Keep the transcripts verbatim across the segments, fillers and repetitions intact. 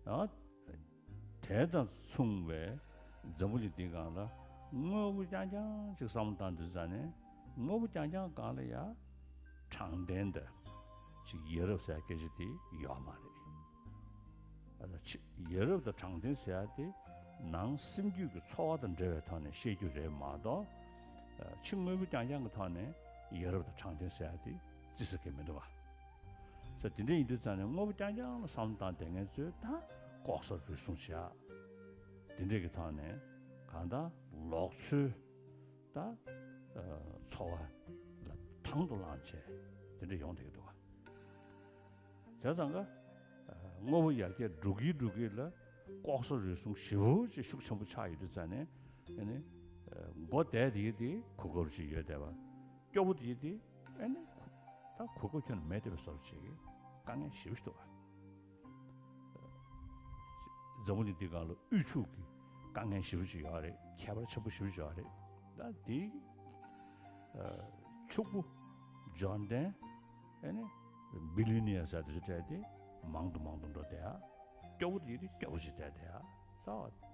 ཨ། དེ་དང་མཚུངས་པའི་འཛམ་བུ་གླིང་འདིའི་སྒང་ལ་དངོས་པོ་རྐྱང་རྐྱང་ཅིག་བསམ་བློ་བཏང་དུས་ཙ་ནས་དངོས་པོ་རྐྱང་རྐྱང་སྒང་ལ་ཡང་དྲང་བདེན་དང་ཅིག་ཡ་རབས་ཟེར་སྐད་ཆ་དེ་ཡོད་མ་རེད། ཨ་ནི་ཕྱི་ཡ་རབས་དང་དྲང་བདེན་ཟེར་ཡ་དེ་ནང་སེམས་རྒྱུད་ཀྱི་ཚོར་བ་དང་འབྲེལ་བའི་ཐོག་ནས་བཤད་རྒྱུ་རེད་མ་གཏོགས། ཕྱི་དངོས་པོ་རྐྱང་རྐྱང་གི་ཐོག་ནས་ཡ་རབས་དང་དྲང་བདེན་ཟེར་ཡ་དེ་བརྩི་ས་གི་མི་འདུག་བ། ས་དེ་འདྲ་ཡིན་དུས་ཙང་ནས་དངོས་པོ་རྐྱང་རྐྱང་ལ་བསམ་བློ་བཏང་བསྡད་མཁན་ཚོས་ད་ལྐོག་ཟ་རུལ་སུངས་བྱེད་ཡ་དེ་འདྲ་གི་ཐོག་ནས་གང་ལྟར་ལོག་འཚོའི་ད་ཨ་འཚོ་བ་ལ་དང་དུ་བླངས་བྱས་དེ་འདྲ་ཡོང་བསྡད་ཀྱི་འདུག་བ། བྱས་ཙང་ཀ་དངོས་པོ་ཡར་རྒྱས་འགྲོ་གི་འགྲོ་གི་ལ་ལྐོག་ཟ་རུལ་སུངས་ཞེ་པོ་ཅིག་ཤུགས་ཆེན་པོ་ཆགས་ཡོད་དུས་ཙང་ནས་ཨ་ནི་མགོ་བདེ་དེ་དེ་གོ་སྐབས་ཅིག་ཡོད་བསྡད་པ། སྐྱོ་པོ་དེ་དེ་ཨ་ནི་ད་གོ་སྐབས་ཁྱོན་ནས་མེད་བསྡད་པའི་བཟོ་འདྲ་ཅིག་གི་དཀའ་ངལ་ཞེ་པོ་ཞིག་འདུག་བ། འཛམ་བུ་གླིང་འདི་སྒང་ལ་དབུལ་ཕྱུག་གི་དཀའ་ངལ་ཞེ་པོ་ཅིག་ཡོད་རེད། ཁྱད་པར་ཆེན་པོ་ཞེ་པོ་ཅིག་ཡོད་རེད། ད་འདི་ཕྱུག་པོ་འབྱོར་ལྡན་ཨ་ནི་བི་ལི་ནི་ཡ་ཟེར་དེ་ཚོ་སྤྲད་དེ་མང་དུ་མང་དུ་འགྲོ་བསྡད་ཡ། སྐྱོ་པོ་དེ་དེ་སྐྱོ་པོ་ཅིག་བསྡད་བསྡད་ཡ། ད་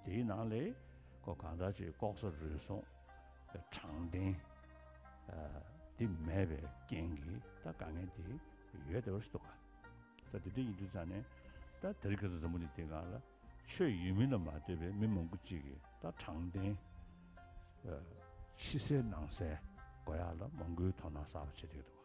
དེའི་ནང་ལས་ཁོ་གང་ལྟར་ཅིག་ལྐོག་ཟ་རུལ་སུངས་དྲང་བདེན་འདི་མེད་པའི་རྐྱེན་གྱིས་ད་དཀའ་ངལ་དེ་ཡོད་བསྡད་པ་ཞིག་འདུག་ག་ད་དེ་འདྲ་ཡིན་དུས་ཙང་ནས་ད་དེ་རིང་ཁ་སང་འཛམ་བུ་གླིང་འདིའི་སྒང་ལ་ཆོས་ཡོད་མིན་ལ་མ་ལྟོས་པའི་མི་མང་པོ་ཅིག་གིས་ད་དྲང་བདེན་ཕྱི་གསལ་ནང་གསལ་དགོས་ཡག་ལ་མང་པོའི་དོ་སྣང་གསར་པ་བྱེད་ཀྱི་འདུག